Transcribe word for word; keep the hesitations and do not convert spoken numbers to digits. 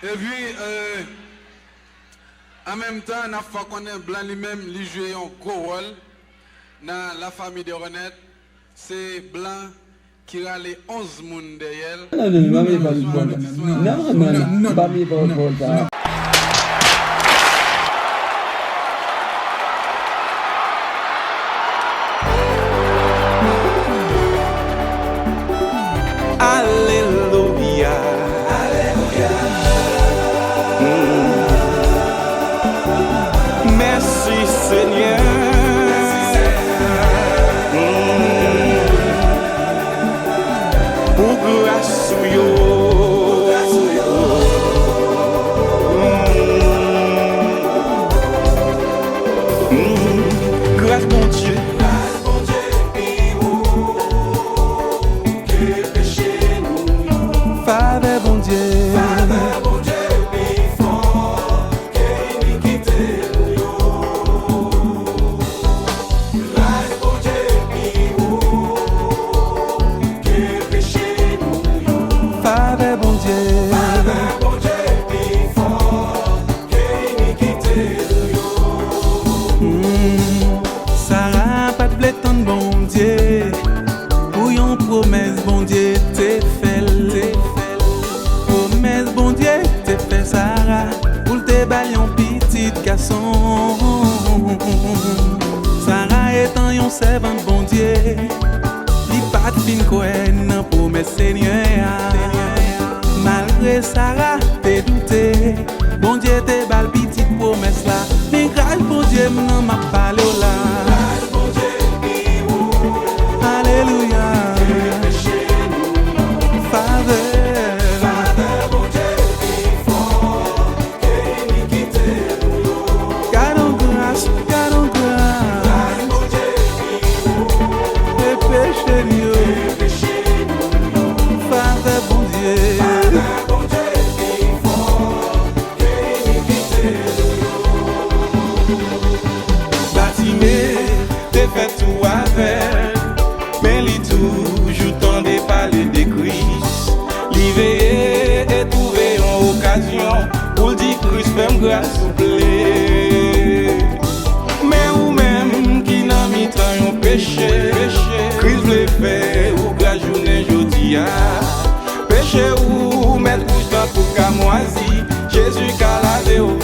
Epi, euh, an menm tan, n ap fè w konnen blan li menm, li jwe yon gwo wòl nan La Famille de Renette. Se blan ki rale onz moun dèyè l. Non, non, non, pa menm pale pawòl sa. Non, non, non, pa menm pale pawòl sa. Alelouya. Alelouya. Mm. Mèsi, Senyè. Mm. Pou gras ou yo. Mm. Gras Bondye. Favè Bondye. Favè Bondye. Mm, Sara pa t vle tann Bondye pou yon pwomès Bondye te fè l. Pwomès Bondye te fè Sara pou l te ba l yon pitit gason. Sara etan yon sèvant Bondye, li pa t fin kwè nan pwomès Senyè a. Malgre Sara te doute, Bondye te ba l pitit pwomès la. Men gras Bondye m nan m ap pale w la. Alelouya. Favè. Gad yon gras, gad yon gras. E peche m yo. Favè Bondye. Batime te fè tou avèg, men li toujou tande pale de Kris. Li veye e twouve yon okazyon pou l di, Kris, fè m gras, souple. Men ou menm ki nan mitan yon peche, Kris vle fè ou gras jounen jodi a. Peche ou mèt wouj tankou kamwazi, Jezi ka lave w